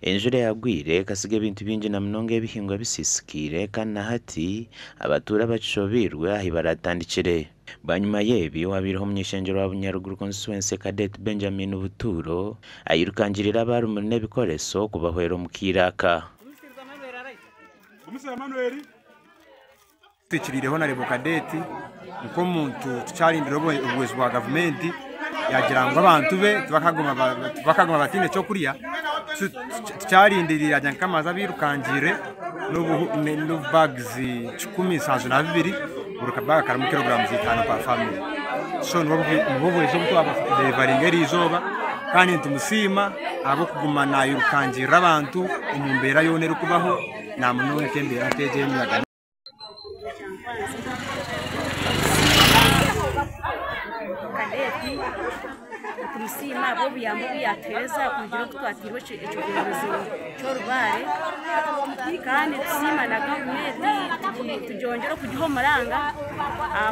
Enjura eyagwire ekasiga ebintu bingi na munonga ebihingwa bisisikiire kandi na hati abatuura bakishobeirwe ahi baratandikire. Bwanyima y'ebi, owabaireho omuny'eishengyero wa Bunyaruguru Constituency Cadet Benjamin Buturo ayirukangirire abarumuri n'ebikoreso kubahwera omu kaire aka. Twikiriireho na Rebo Kadeti nk'omuntu tukyarindire obuhwezi bwa gavumenti yaagira ngu abantu be tibakaguma bataine ky'okurya tukyarindiriire yagira ngu amazi abairukangiire n'obubagizi 172 buri kabaga karimu kiroguramu 5 per family so nibwo buhwezi obu twabadevaringa eriizooba kandi nitumusiima ahabw'okuguma nairukangirira abantu omu mbeera yoona erikubaho namunonga nk'embeera nk'egi ey'emiyaga. Kadeeti nitumusiima ahabw'obuyambi obu yaatuheereza kurugiirira oku twateirwe ekigwererezi ky'orubaare kandi nitusiima na gavumenti tugyongyere okugiha omuranga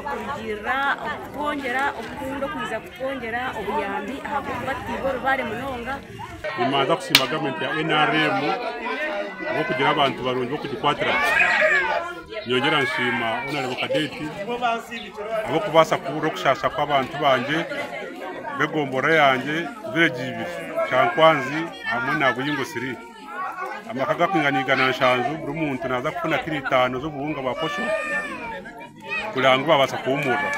kurugiirira okutwongyera okukunda okwija kutwongyera obuyambi ahabw'okuba tutairwe orubaare munonga. Nimanza kusiima gavumenti ya NRM ahabw'okugira abantu barungi b'okugikwatira gye. Nyongyera nsiima Honarebo Kadeti ahabw'okubaasa kuhurira okushaasha kw'abantu bangye b'egomborora yangye village ibiri Kyankwanzi hamwe na Buyingo 3. Amaka gakwingana 170 buri muntu naaza kufuna kiro itaano z'obuhunga bwa posho kureba ngu baabaasa kuhumurra.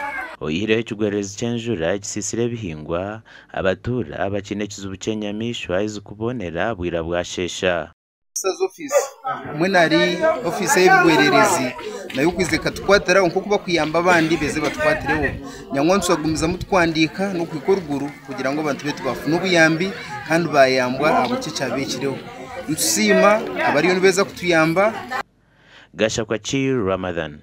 Oyihireho ekigwererezi ky'enjura ekisiisire ebihingwa, abatuura bakiine ekizibu ky'enyamaishwa ezikubonera bwira bwasheesha. Officer's Office hamwe nari ofiisi ey'ebigwererezi nayo kwija ekatukwatiraho nk'oku bakuyamba abandi beeze batukwatireho. Nangwa nitugumizamu tukuhandiika n'okuhika oruguru kugira ngu abantu baitu baafuna obuyambi kandi baayambwa ahabw'eki ekyabahikireho. Nitusiima abariyo nibeeza kutuyamba. Gashakwa Kiiru Ramadhan.